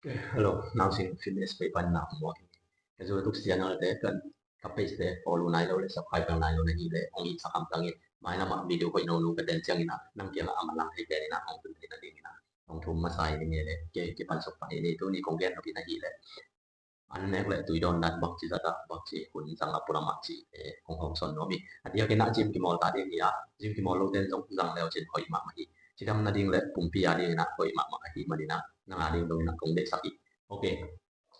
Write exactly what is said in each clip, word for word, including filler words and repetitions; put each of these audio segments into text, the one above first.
Hello, nau sing fitness pei pan na hong muak hi. Ka YouTube channel te kan ka page te follow nai lo le subscribe nai lo na hi le hong hi sakam tangin mailam ah video hoih no no ka den ciangin ah nang kiang ah a manlang thei te ni na hong tun thei na dingin ah hong thum masa hi ni le ke ke pan suk pan hi ni tu ni kong gen lo hi na hi le an nek le tui dawn dan bangci zata bangci hun zang a pura mah ci e hong hong son nuam hi. A diakin ah gym kimawl ta ding hi a gym kimawl lo ten zong zang leu cin hoih mahmah hi. Cidam na ding le pumpi a dingin ah hoih mahmah ahi manin ah nang a ding dongin ah kong deihsak hi. Ok.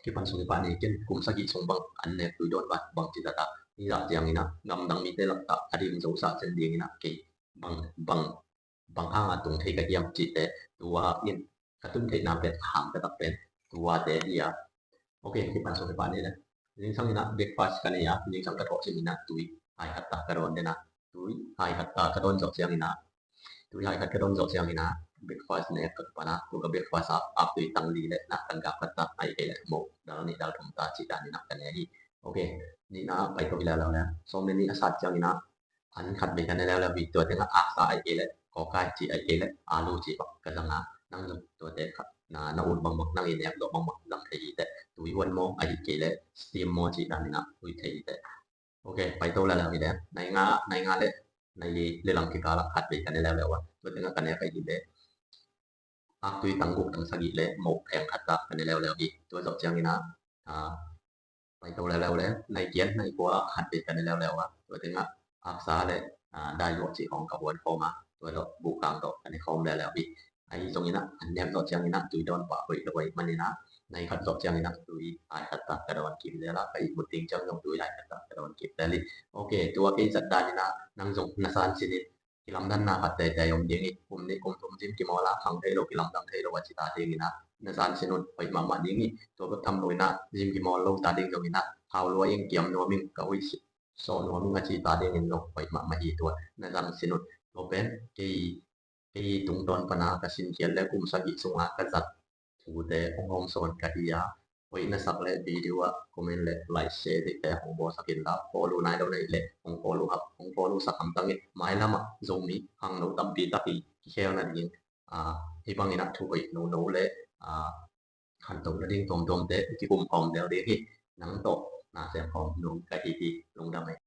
Kipan sung kipan ni ken kum sagih sung bang an nek tui dawn bang bangci zata ni zah ciangin ah gamdang mite lakah a ding zo sa cen dingin ah kei bang bang bang hanga tung thei ka hiam cihte tua in ka tun theihna pen a hang ka tak pen tua te hi a. Ok, kipan sung kipan ni le zingsang in ah breakfast ka nei a zingsang ka thawh cin in ah tui hai khat tak ka dawn den a tui hai khat tak ka dawn zawh ciangin ah tui hai khat ka dawn zawh ciangin ah breakfast ne ka pan a tu ka breakfast ah aktui tang li le na kan gap khat tak ai kei le mo dal ni dal thum ta cih dan in ah ka ne hi. Ok, ni na pai to hi le le le sawm le ni a sat ciangin ah an khat bei ka ne leuleu hi tua tengah aksa ai kei le kawkai ci ai kei le alu ci bak ka zang a nang zong tua te khat na na ut bang bak nang i nek dawh bang bak zang thei hi te tui huan maw ahi kei le steam maw ci dan in ah ui thei hi te. Ok, pai to leuleu hi le nai nga nai nga le nai li le lang kikal ah khat bei ka ne leuleu a tua tengah ka nek ai hi le aktui tang guk tang sagih le mo pheng khat tak ka ne leuleu hi tua zawh ciangin ah pai to leuleu le nai kian nai kua khat bei ka ne leuleu a tua tengah aksa le dai luak cih khawng ka huan khawm a tua zawh buhkang tawh ka ne khawm leuleu hi. Ahi zongin ah an nek zawh ciangin ah tui dawn pah hoih lo hoih manin ah nai khat zawh ciangin ah tui hai khat tak ka dawn kim zel a ka ihmut ding ciang zong tui hai khat tak ka dawn kim zel hi. Ok, tua kei zat danin ah nang zong na san sinin kilamdanna khat teitei om ding hi. Kum nih kum thum gym kimawl a khang thei lo kilamdang thei lo a ci ta dingin ah na zan sin un hoih mahmah ding hi. Tua bek tham lo in ah gym kimawl lo ta ding zongin ah hau lua ing kiam nuam ing ka hoih sawh nuam ing a ci ta dingin zong hoih mahmah hi tua na zan sin un. Tua pen kei kei tungtawn pana ka sinkhiat le kum sagih sunga ka zat thute hong hawmsawn ka hi a hoih na sak le video ah comment le like share dikte hong bawlsak in la follow nai lo na hi le hong follow hap hong follow sak hamtang in mailam ah Zomi hangno tampi tak hi kikhel na ding hi bangin ah thu hoih nono le khantoh na ding tuamtuamte kikum khawm del ding hi. Nang tawh na sem khawm nung ka hi hi. Lungdam ei.